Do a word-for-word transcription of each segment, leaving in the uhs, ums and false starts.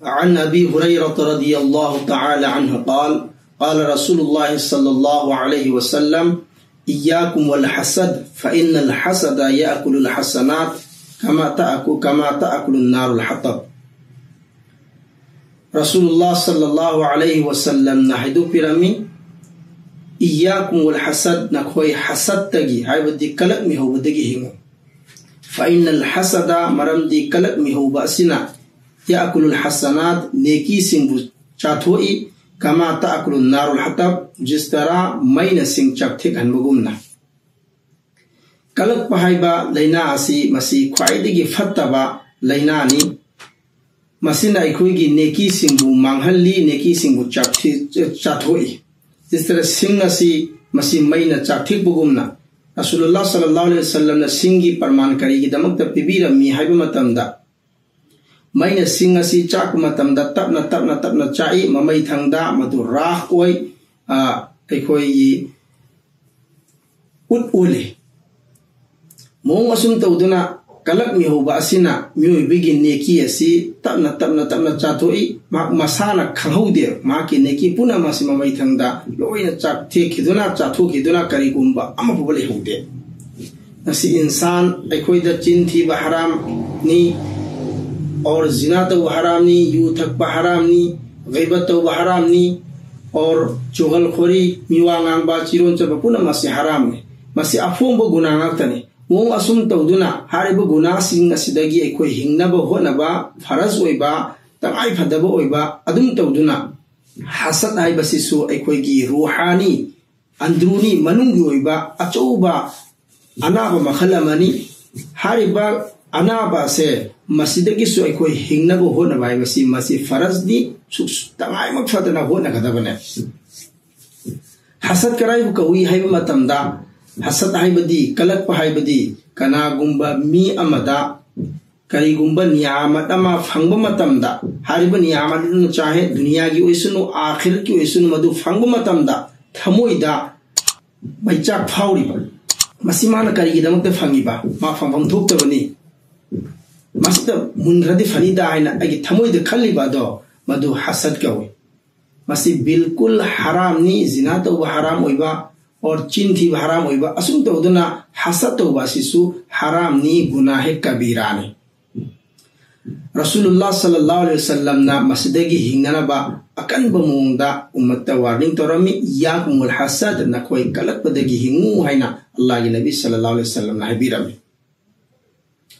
عن أبي هريرة رضي الله تعالى عنه قال: قال رسول الله صلى الله عليه وسلم: إياكم والحسد، فإن الحسد يأكل الحسنات كما تأكل، كما تأكل النار الحطب. Rasulullah sallallahu alaihi wasallamna ꯍꯥꯏꯗꯣꯛꯄꯤꯔꯝꯃꯤ, "ꯏꯌꯥꯀꯨꯝ ꯋꯜ ꯍꯁꯗ, ꯅꯈꯣꯏ ꯍꯁꯗꯇꯒꯤ, ꯍꯥꯏꯕꯗꯤ ꯀꯂꯛ ꯃꯤꯍꯧꯕꯗꯒꯤ ꯍꯤꯡꯉꯨ꯫ ꯐ ꯏꯟꯅꯜ ꯍꯁꯗ, ꯃꯔꯝꯗꯤ ꯀꯂꯛ ꯃꯤꯍꯧꯕ ꯑꯁꯤꯅ, ꯌꯥꯀꯨꯂꯨꯜ ꯍꯁꯅꯥꯠ, ꯅꯦꯀꯤꯁꯤꯡꯕꯨ ꯆꯥꯊꯣꯛꯏ, ꯀꯃꯥ ꯇꯥꯀꯨꯂꯨꯟ ꯅꯥꯔꯨꯜ ꯍꯇꯕ, ꯖꯤꯁ ꯇꯔꯥ ꯃꯩꯅ ꯁꯤꯡ ꯆꯥꯛꯊꯦꯛꯍꯟꯕꯒꯨꯝꯅ"꯫ ꯀꯂꯛꯄ ꯍꯥꯏꯕ ꯂꯥꯏꯅꯥ ꯑꯁꯤ, ꯃꯁꯤ ꯈ꯭ꯋꯥꯏꯗꯒꯤ ꯐꯠꯇꯕ ꯂꯥꯏꯅꯥꯅꯤ꯫ ꯃꯁꯤꯅ ꯑꯩꯈꯣꯏꯒꯤ ꯅꯦꯀꯤꯁꯤꯡꯕꯨ ꯃꯥꯡꯍꯜꯂꯤ, ꯅꯦꯀꯤꯁꯤꯡꯕꯨ ꯆꯥꯛꯊꯤ-, ꯆꯥꯊꯣꯛꯏ꯫ ꯖꯤꯁ ꯇꯔꯥ ꯁꯤꯡ ꯑꯁꯤ, ꯃꯁꯤ ꯃꯩꯅ ꯆꯥꯛꯊꯦꯛꯄꯒꯨꯝꯅ꯫ ꯔꯁꯨꯂꯨꯜꯂꯥꯍ ꯁꯜꯂꯜꯂꯥꯍꯨ ꯑꯂꯩꯍꯤ ꯋꯁꯜꯂꯝꯅ ꯁꯤꯡꯒꯤ ꯄ꯭ꯔꯃꯥꯟ ꯀꯔꯤꯒꯤꯗꯃꯛꯇ ꯄꯤꯕꯤꯔꯝꯃꯤ ꯍꯥꯏꯕ ꯃꯇꯝꯗ, ꯃꯩꯅ ꯁꯤꯡ ꯑꯁꯤ ꯆꯥꯛꯄ ꯃꯇꯝꯗ ꯇꯞꯅ, ꯇꯞꯅ, ꯇꯞꯅ ꯆꯥꯛꯏ, ꯃꯃꯩ ꯊꯪꯗ ꯃꯗꯨ ꯔꯥꯈ ꯑꯣꯏ, ꯑ, ꯑꯩꯈꯣꯏꯒꯤ ꯎꯠ ꯑꯣꯜꯂꯤ꯫ ꯃꯑꯣꯡ ꯑꯁꯨꯝ ꯇꯧꯗꯨꯅ ꯀꯂꯛ ꯃꯤꯍꯧꯕ ꯑꯁꯤꯅ ꯃꯤꯑꯣꯏꯕꯒꯤ ꯅꯦꯀꯤ ꯑꯁꯤ ꯇꯞꯅ, ꯇꯞꯅ, ꯇꯞꯅ ꯆꯥꯊꯣꯛꯏ꯫ ꯃꯍꯥꯛ ꯃꯁꯥꯅ ꯈꯪꯍꯧꯗꯦ, ꯃꯍꯥꯛꯀꯤ ꯅꯦꯀꯤ ꯄꯨꯝꯅꯃꯛ ꯑꯁꯤ ꯃꯃꯩ ꯊꯪꯗ ꯂꯣꯏꯅ ꯆꯥꯛꯊꯦꯛꯈꯤꯗꯨꯅ, ꯆꯥꯊꯣꯛꯈꯤꯗꯨꯅ ꯀꯔꯤꯒꯨꯝꯕ ꯑꯃꯐꯥꯎꯕ ꯂꯩꯍꯧꯗꯦ꯫ ꯉꯁꯤ ꯏꯟꯁꯥꯟ, ꯑꯩꯈꯣꯏꯗ ꯆꯤꯟ ꯊꯤꯕ ꯍꯔꯥꯝꯅꯤ, ꯑꯣꯔ ꯖꯤꯅꯥ ꯇꯧꯕ ꯍꯔꯥꯝꯅꯤ, ꯌꯨ ꯊꯛꯄ ꯍꯔꯥꯝꯅꯤ, ꯒꯩꯕꯠ ꯇꯧꯕ ꯍꯔꯥꯝꯅꯤ, ꯑꯣꯔ ꯆꯨꯒꯜꯈꯣꯔꯤ, ꯃꯤꯋꯥ ꯉꯥꯡꯕ, ꯆꯤꯔꯣꯟ ꯆꯠꯄ ꯄꯨꯝꯅꯃꯛ ꯑꯁꯤ ꯍꯔꯥꯝꯅꯤ꯫ ꯃꯁꯤ ꯑꯐꯣꯡꯕ ꯒꯨꯅꯥ ꯉꯥꯛꯇꯅꯤ꯫ ꯃꯑꯣꯡ ꯑꯁꯨꯝ ꯇꯧꯗꯨꯅ ꯍꯥꯏꯔꯤꯕ ꯒꯨꯅꯥꯁꯤꯡ ꯑꯁꯤꯗꯒꯤ ꯑꯩꯈꯣꯏ ꯍꯤꯡꯅꯕ ꯍꯣꯠꯅꯕ, ꯐꯔꯖ ꯑꯣꯏꯕ, ꯇꯉꯥꯏ ꯐꯗꯕ ꯑꯣꯏꯕ ꯑꯗꯨꯝ ꯇꯧꯗꯨꯅ, ꯍꯁꯗ ꯍꯥꯏꯕꯁꯤꯁꯨ ꯑꯩꯈꯣꯏꯒꯤ ꯔꯨꯍꯥꯅꯤ, ꯑꯟꯗ꯭ꯔꯨꯅꯤ, ꯃꯅꯨꯡꯒꯤ ꯑꯣꯏꯕ ꯑꯆꯧꯕ ꯑꯅꯥꯕ ꯃꯈꯜ ꯑꯃꯅꯤ꯫ ꯍꯥꯏꯔꯤꯕ ꯑꯅꯥꯕ ꯑꯁꯦ, ꯃꯁꯤꯗꯒꯤꯁꯨ ꯑꯩꯈꯣꯏ ꯍꯤꯡꯅꯕ ꯍꯣꯠꯅꯕ ꯍꯥꯏꯕꯁꯤ, ꯃꯁꯤ ꯐꯔꯖꯅꯤ, ꯁꯨꯛ-, ꯇꯉꯥꯏꯃꯛ ꯐꯗꯅ ꯍꯣꯠꯅꯒꯗꯕꯅꯦ꯫ ꯍꯁꯗ ꯀꯔꯥꯏꯕꯨ ꯀꯧꯏ ꯍꯥꯏꯕ ꯃꯇꯝꯗ, ꯍꯁꯗ ꯍꯥꯏꯕꯗꯤ, ꯀꯂꯛꯄ ꯍꯥꯏꯕꯗꯤ, ꯀꯅꯥꯒꯨꯝꯕ ꯃꯤ ꯑꯃꯗ ꯀꯔꯤꯒꯨꯝꯕ ꯅꯤꯌꯥꯃꯠ ꯑꯃ ꯐꯪꯕ ꯃꯇꯝꯗ, ꯍꯥꯏꯔꯤꯕ ꯅꯤꯌꯥꯃꯠ ꯑꯗꯨꯅ ꯆꯥꯍꯦ ꯗꯨꯅꯤꯌꯥꯒꯤ ꯑꯣꯏꯁꯅꯨ, ꯑꯥꯈꯤꯔꯠꯀꯤ ꯑꯣꯏꯁꯅꯨ, ꯃꯗꯨ ꯐꯪꯕ ꯃꯇꯝꯗ ꯊꯃꯣꯏꯗ ꯃꯩꯆꯥꯛ ꯐꯥꯎꯔꯤꯕ, ꯃꯁꯤ ꯃꯥꯅ ꯀꯔꯤꯒꯤꯗꯃꯛꯇ ꯐꯪꯉꯤꯕ? ꯃꯥ ꯐꯪꯐꯝ ꯊꯣꯛꯇꯕꯅꯤ꯫ ꯃꯁꯤꯗ ꯃꯨꯟꯈ꯭ꯔꯗꯤ ꯐꯅꯤꯗ ꯍꯥꯏꯅ ꯑꯩꯒꯤ ꯊꯃꯣꯏꯗ ꯈꯜꯂꯤꯕ ꯑꯗꯣ, ꯃꯗꯨ ꯍꯁꯗ ꯀꯧꯏ꯫ ꯃꯁꯤ ꯕꯤꯜꯀꯨꯜ ꯍꯔꯥꯝꯅꯤ꯫ ꯖꯤꯅꯥ ꯇꯧꯕ ꯍꯔꯥꯝ ꯑꯣꯏꯕ ꯑꯣꯔ ꯆꯤꯟ ꯊꯤꯕ ꯍꯔꯥꯝ ꯑꯣꯏꯕ, ꯑꯁꯨꯝ ꯇꯧꯗꯨꯅ ꯍꯁꯗ ꯇꯧꯕ ꯑꯁꯤꯁꯨ ꯍꯔꯥꯝꯅꯤ, ꯒꯨꯅꯥꯍꯦ ꯀꯕꯤꯔꯥꯅꯤ꯫ ꯔꯁꯨꯂꯨꯜꯂꯥ ꯁꯜꯂꯜꯂꯥꯍꯨ ꯑꯂꯩꯍꯤ ꯋꯁꯜꯂꯝꯅ ꯃꯁꯤꯗꯒꯤ ꯍꯤꯡꯅꯅꯕ ꯑꯀꯟꯕ ꯃꯑꯣꯡꯗ ꯎꯝꯃꯠꯇ ꯋꯥꯔꯅꯤꯡ ꯇꯧꯔꯝꯃꯤ꯫ "ꯏꯌꯥꯀꯨꯃꯨꯜ ꯍꯁꯗ, ꯅꯈꯣꯏ ꯀꯜꯂꯛꯄꯗꯒꯤ ꯍꯤꯡꯉꯨ" ꯍꯥꯏꯅ ꯑꯜꯂꯥꯍꯒꯤ ꯅꯕꯤ ꯁꯜꯂꯜꯂꯥꯍꯨ ꯑꯂꯩꯍꯤ ꯋꯁꯜꯂꯝꯅ ꯍꯥꯏꯕꯤꯔꯝꯃꯤ꯫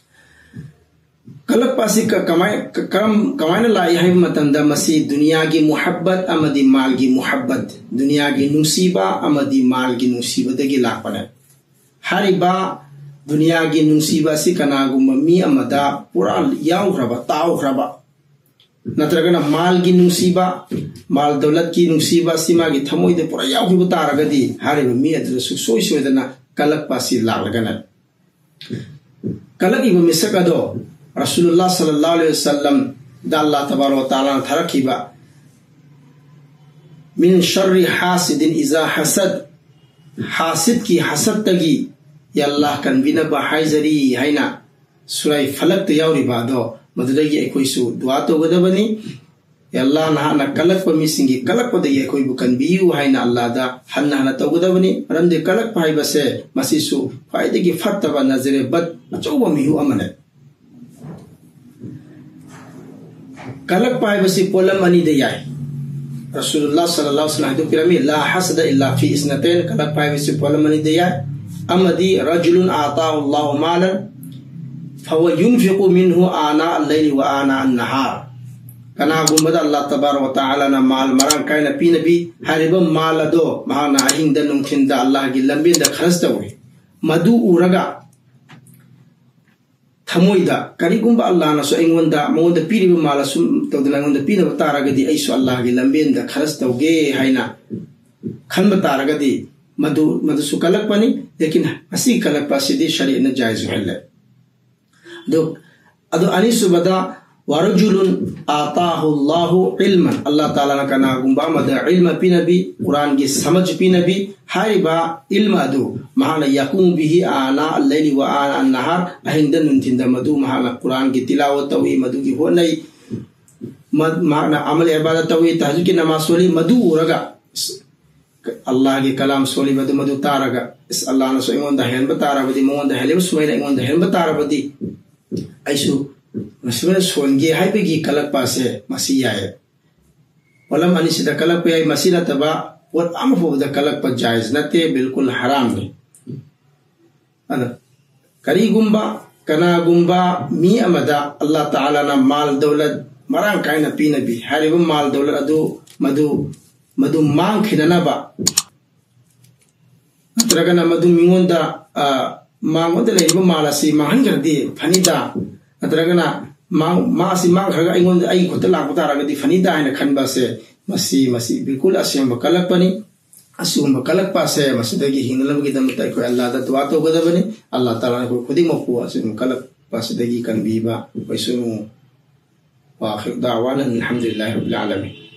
ꯀꯜꯂꯛꯄ ꯑꯁꯤ ꯀ-, ꯀꯃꯥꯏ-, ꯀ-, ꯀꯔꯝ-, ꯀꯃꯥꯏꯅ ꯂꯥꯛꯏ ꯍꯥꯏꯕ ꯃꯇꯝꯗ, ꯃꯁꯤ ꯗꯨꯅꯤꯌꯥꯒꯤ ꯃꯨꯍꯕꯠ ꯑꯃꯗꯤ ꯃꯥꯜꯒꯤ ꯃꯨꯍꯕꯠ, ꯗꯨꯅꯤꯌꯥꯒꯤ ꯅꯨꯡꯁꯤꯕ ꯑꯃꯗꯤ ꯃꯥꯜꯒꯤ ꯅꯨꯡꯁꯤꯕꯗꯒꯤ ꯂꯥꯛꯄꯅꯦ꯫ ꯍꯥꯏꯔꯤꯕ ꯗꯨꯅꯤꯌꯥꯒꯤ ꯅꯨꯡꯁꯤꯕ ꯑꯁꯤ ꯀꯅꯥꯒꯨꯝꯕ ꯃꯤ ꯑꯃꯗ ꯄꯨꯔꯥ ꯌꯥꯎꯈ꯭ꯔꯕ, ꯇꯥꯎꯈ꯭ꯔꯕ, ꯅꯠꯇ꯭ꯔꯒꯅ ꯃꯥꯜꯒꯤ ꯅꯨꯡꯁꯤꯕ, ꯃꯥꯜ ꯗꯧꯂꯠꯀꯤ ꯅꯨꯡꯁꯤꯕ ꯑꯁꯤ ꯃꯥꯒꯤ ꯊꯃꯣꯏꯗ ꯄꯨꯔꯥ ꯌꯥꯎꯈꯤꯕ ꯇꯥꯔꯒꯗꯤ, ꯍꯥꯏꯔꯤꯕ ꯃꯤ ꯑꯗꯨꯗ ꯁꯨꯡꯁꯣꯏ ꯁꯣꯏꯗꯅ ꯀꯜꯂꯛꯄ ꯑꯁꯤ ꯂꯥꯛꯂꯒꯅꯤ꯫ ꯀꯜꯂꯛꯏꯕ ꯃꯤꯁꯛ ꯑꯗꯣ ꯔꯁꯨꯂꯨꯜꯂꯥ ꯁꯜꯂꯜꯂꯥꯍꯨ ꯑꯂꯩꯍꯤ ꯋꯁꯜꯂꯝꯗ ꯑꯜꯂꯥꯍ ꯇꯕꯥꯔꯛ ꯋ ꯇꯥꯂꯥꯅ ꯊꯥꯔꯛꯈꯤꯕ "ꯃꯤꯟ ꯁꯔ꯭ꯔꯤ ꯍꯥꯁꯤꯗꯤꯟ ꯏꯖꯥ ꯍꯁꯗ", ꯍꯥꯁꯤꯗꯀꯤ ꯍꯁꯗꯇꯒꯤ "ꯌꯥ ꯑꯜꯂꯥꯍ ꯀꯟꯕꯤꯅꯕ ꯍꯥꯏꯖꯔꯤ" ꯍꯥꯏꯅ ꯁꯨꯔꯥꯏ ꯐꯂꯛꯇ ꯌꯥꯎꯔꯤꯕ ꯑꯗꯣ, ꯃꯗꯨꯗꯒꯤ ꯑꯩꯈꯣꯏꯁꯨ ꯗꯨꯋꯥ ꯇꯧꯒꯗꯕꯅꯤ꯫ "ꯌꯥ ꯑꯜꯂꯥꯍ, ꯅꯍꯥꯛꯅ ꯀꯜꯂꯛꯄ ꯃꯤꯁꯤꯡꯒꯤ ꯀꯜꯂꯛꯄꯗꯒꯤ ꯑꯩꯈꯣꯏꯕꯨ ꯀꯟꯕꯤꯌꯨ" ꯍꯥꯏꯅ ꯑꯜꯂꯥꯍꯗ ꯍꯟꯅ ꯍꯟꯅ ꯇꯧꯒꯗꯕꯅꯤ꯫ ꯃꯔꯝꯗꯤ ꯀꯜꯂꯛꯄ ꯍꯥꯏꯕꯁꯦ ꯃꯁꯤꯁꯨ ꯈ꯭ꯋꯥꯏꯗꯒꯤ ꯐꯠꯇꯕ ꯅꯖꯔꯦ ꯕꯗ ꯑꯆꯧꯕ ꯃꯤꯍꯨ ꯑꯃꯅꯤ꯫ ꯀꯜꯂꯛꯄ ꯍꯥꯏꯕꯁꯤ ꯄꯣꯠꯂꯝ ꯑꯅꯤꯗ ꯌꯥꯏ꯫ ꯔꯁꯨꯂꯨꯜꯂꯥꯍ ꯁꯜꯂꯜꯂꯥꯍꯨ ꯑꯂꯩꯍꯤ ꯋꯁꯜꯂꯝ ꯍꯥꯏꯗꯣꯛꯄꯤꯔꯝꯃꯤ, "ꯂꯥ ꯍꯁꯗ ꯏꯜꯂꯥ ꯐꯤ ꯏꯁꯅꯇꯩꯟ", ꯀꯜꯂꯛꯄ ꯍꯥꯏꯕꯁꯤ ꯄꯣꯠꯂꯝ ꯑꯅꯤꯗ ꯌꯥꯏ꯫ ꯑꯃꯗꯤ "ꯔꯖꯨꯂꯨꯟ ꯑꯥꯇꯥꯍꯨ ꯑꯜꯂꯥꯍꯨ ꯃꯥꯂꯟ ꯐꯍꯨꯋ ꯌꯨꯟꯐꯤꯀꯨ ꯃꯤꯟꯍꯨ ꯑꯥꯅꯥ ꯑꯜꯂꯩꯂꯤ ꯋ ꯑꯥꯅꯥ ꯑꯟꯅꯍꯥꯔ", ꯀꯅꯥꯒꯨꯝꯕꯗ ꯑꯜꯂꯥꯍ ꯇꯕꯥꯔꯛ ꯋ ꯇꯥꯂꯥꯅ ꯃꯥꯜ ꯃꯔꯥꯡ ꯀꯥꯏꯅ ꯄꯤꯅꯕꯤ, ꯍꯥꯏꯔꯤꯕ ꯃꯥꯜ ꯑꯗꯣ ꯃꯍꯥꯛꯅ ꯑꯍꯤꯡꯗ ꯅꯨꯡꯊꯤꯟꯗ ꯑꯜꯂꯥꯍꯒꯤ ꯂꯝꯕꯦꯟꯗ ꯈꯔꯁ ꯇꯧꯏ꯫ ꯃꯗꯨ ꯎꯔꯒ ꯊꯃꯣꯏꯗ ꯀꯔꯤꯒꯨꯝꯕ ꯑꯜꯂꯥꯍꯅꯁꯨ ꯑꯩꯉꯣꯟꯗ, ꯃꯉꯣꯟꯗ ꯄꯤꯔꯤꯕ ꯃꯥꯜ ꯑꯁꯨꯝ ꯇꯧꯗꯅ ꯑꯩꯉꯣꯟꯗ ꯄꯤꯅꯕ ꯇꯥꯔꯒꯗꯤ ꯑꯩꯁꯨ ꯑꯜꯂꯥꯍꯒꯤ ꯂꯝꯕꯦꯟꯗ ꯈꯔꯁ ꯇꯧꯒꯦ ꯍꯥꯏꯅ ꯈꯟꯕ ꯇꯥꯔꯒꯗꯤ ꯃꯗꯨ, ꯃꯗꯨꯁꯨ ꯀꯜꯂꯛꯄꯅꯤ꯫ ꯂꯦꯀꯤꯟ ꯃꯁꯤꯒꯤ ꯀꯜꯂꯛꯄ ꯑꯁꯤꯗꯤ ꯁꯔꯤꯌꯠꯅ ꯖꯥꯏꯖ ꯑꯣꯏꯍꯜꯂꯦ꯫ ꯑꯗꯨ, ꯑꯗꯨ ꯑꯅꯤꯁꯨꯕꯗ, "ꯋꯔꯖꯨꯂꯨꯟ ꯑꯥꯇꯥꯍꯨ ꯑꯜꯂꯥꯍꯨ ꯏꯜꯃꯟ", ꯑꯜꯂꯥꯍ ꯇꯥꯂꯥꯅ ꯀꯅꯥꯒꯨꯝꯕ ꯑꯃꯗ ꯏꯜꯃ ꯄꯤꯅꯕꯤ, ꯀꯨꯔꯥꯟꯒꯤ ꯁꯃꯖ ꯄꯤꯅꯕꯤ, ꯍꯥꯏꯔꯤꯕ ꯏꯜꯃ ꯑꯗꯨ ꯃꯍꯥꯛꯅ ꯌꯥꯀꯨꯝ ꯕꯤꯍꯤ ꯑꯥꯅꯥ ꯑꯜꯂꯩꯂꯤ ꯋꯥ ꯑꯥꯅꯥ ꯑꯟꯅꯍꯥꯔ, ꯑꯍꯤꯡꯗ ꯅꯨꯡꯊꯤꯟꯗ ꯃꯗꯨ ꯃꯍꯥꯛꯅ ꯀꯨꯔꯥꯟꯒꯤ ꯇꯤꯂꯥꯋꯠ ꯇꯧꯏ, ꯃꯗꯨꯒꯤ ꯍꯣꯠꯅꯩ꯫ ꯃ-, ꯃꯍꯥꯛꯅ ꯑꯃꯜ ꯏꯕꯥꯗ ꯇꯧꯏ, ꯇꯍꯖꯨꯗꯀꯤ ꯅꯃꯥꯖ ꯁꯣꯜꯂꯤ, ꯃꯗꯨ ꯎꯔꯒ ꯑꯁ, ꯑꯜꯂꯥꯍꯒꯤ ꯀꯂꯥꯝ ꯁꯣꯜꯂꯤꯕꯗꯨ ꯃꯗꯨ ꯇꯥꯔꯒ ꯑꯁ, ꯑꯜꯂꯥꯍꯅꯁꯨ ꯑꯩꯉꯣꯟꯗ ꯍꯩꯍꯟꯕ ꯇꯥꯔꯕꯗꯤ, ꯃꯉꯣꯟꯗ ꯍꯩꯍꯜꯂꯤꯕ ꯁꯨꯃꯥꯏꯅ ꯑꯩꯉꯣꯟꯗ ꯍꯩꯍꯟꯕ ꯇꯥꯔꯕꯗꯤ ꯑꯩꯁꯨ ꯃꯁꯨꯃꯥꯏꯅ ꯁꯣꯟꯒꯦ ꯍꯥꯏꯕꯒꯤ ꯀꯜꯂꯛꯄ ꯑꯁꯦ ꯃꯁꯤ ꯌꯥꯏ꯫ ꯄꯣꯠꯂꯝ ꯑꯅꯤꯁꯤꯗ ꯀꯜꯂꯛꯄ ꯌꯥꯏ꯫ ꯃꯁꯤ ꯅꯠꯇꯕ ꯄꯣꯠ ꯑꯃ ꯐꯥꯎꯕꯗ ꯀꯜꯂꯛꯄ ꯖꯥꯏꯖ ꯅꯠꯇꯦ, ꯕꯤꯜꯀꯨꯜ ꯍꯔꯥꯝꯅꯤ꯫ ꯑꯗ ꯀꯔꯤꯒꯨꯝꯕ ꯀꯅꯥꯒꯨꯝꯕ ꯃꯤ ꯑꯃꯗ ꯑꯜꯂꯥꯍ ꯇꯥꯂꯥꯅ ꯃꯥꯜ ꯗꯧꯂꯠ ꯃꯔꯥꯡ ꯀꯥꯏꯅ ꯄꯤꯅꯕꯤ, ꯍꯥꯏꯔꯤꯕ ꯃꯥꯜ ꯗꯧꯂꯠ ꯑꯗꯨ ꯃꯗꯨ ꯃꯗꯨ ꯃꯥꯡꯈꯤꯗꯅꯕ, ꯅꯠꯇ꯭ꯔꯒꯅ ꯃꯗꯨ ꯃꯤꯉꯣꯟꯗ, ꯑ, ꯃꯉꯣꯟꯗ ꯂꯩꯔꯤꯕ ꯃꯥꯜ ꯑꯁꯤ ꯃꯥꯡꯍꯟꯈ꯭ꯔꯗꯤ ꯐꯅꯤꯗ, ꯅꯠꯇ꯭ꯔꯒꯅ ꯃꯥ, ꯃꯥ ꯑꯁꯤ ꯃꯥꯡꯈ꯭ꯔꯒ ꯑꯩꯉꯣꯟꯗ, ꯑꯩꯒꯤ ꯈꯨꯠꯇ ꯂꯥꯛꯄ ꯇꯥꯔꯒꯗꯤ ꯐꯅꯤꯗ ꯍꯥꯏꯅ ꯈꯟꯕ ꯑꯁꯦ, ꯃꯁꯤ, ꯃꯁꯤ ꯕꯤꯜꯀꯨꯜ ꯑꯁꯦꯡꯕ ꯀꯜꯂꯛꯄꯅꯤ꯫ ꯑꯁꯤꯒꯨꯝꯕ ꯀꯜꯂꯛꯄ ꯑꯁꯦ ꯃꯁꯤꯗꯒꯤ ꯍꯤꯡꯅꯅꯕꯒꯤꯗꯃꯛꯇ ꯑꯩꯈꯣꯏ ꯑꯜꯂꯥꯍꯗ ꯗꯨꯋꯥ ꯇꯧꯒꯗꯕꯅꯤ꯫ ꯑꯜꯂꯥꯍ ꯇꯥꯂꯥꯅ ꯑꯩꯈꯣꯏ ꯈꯨꯗꯤꯡꯃꯛꯄꯨ ꯑꯁꯤꯒꯨꯝꯕ ꯀꯜꯂꯛꯄ ꯑꯁꯤꯗꯒꯤ ꯀꯟꯕꯤꯕ ꯑꯣꯏꯁꯅꯨ꯫ وآخر دعوانا أن الحمد لله رب العالمين.